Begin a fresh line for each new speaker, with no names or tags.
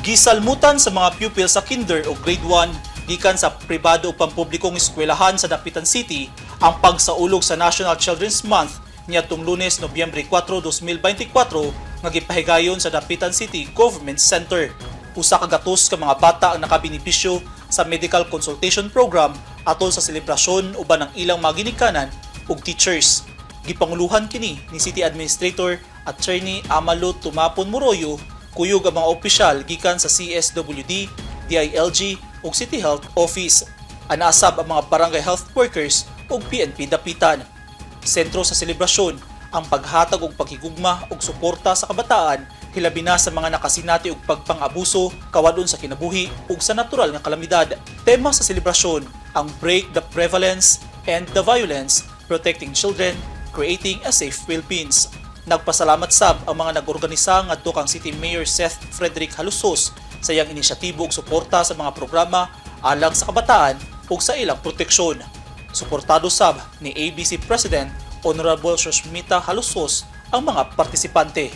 Gisalmutan sa mga pupil sa kinder o grade 1 gikan sa pribado o pampublikong eskwelahan sa Dapitan City ang pagsaulog sa National Children's Month niadtong Lunes, Nobyembre 4, 2024 nga gipahigayon sa Dapitan City Government Center. Usa ka gatos ka mga bata ang nakabenepisyo sa medical consultation program atol sa selebrasyon uban ang ilang mga ginikanan ug teachers. Gipanguluhan kini ni City Administrator Attorney Amalo Tumapon Moroyo kuyog ang mga opisyal gikan sa CSWD, DILG ug City Health Office. Anaa sab ang mga barangay health workers ug PNP Dapitan. Sentro sa selebrasyon ang paghatag og paghigugma ug suporta sa kabataan, hilabi na sa mga nakasinati og pagpang-abuso, kawadon sa kinabuhi ug sa natural nga kalamidad. Tema sa selebrasyon ang "Break the Prevalence and the Violence, Protecting Children, Creating a Safe Philippines." Nagpasalamat sab ang mga nag-organisa ngadto kang City Mayor Seth Frederick Jalosjos sa iyang inisyatibo ug suporta sa mga programa alang sa kabataan ug sa ilang proteksyon. Suportado sab ni ABC President Honorable Susmita Jalosjos ang mga partisipante.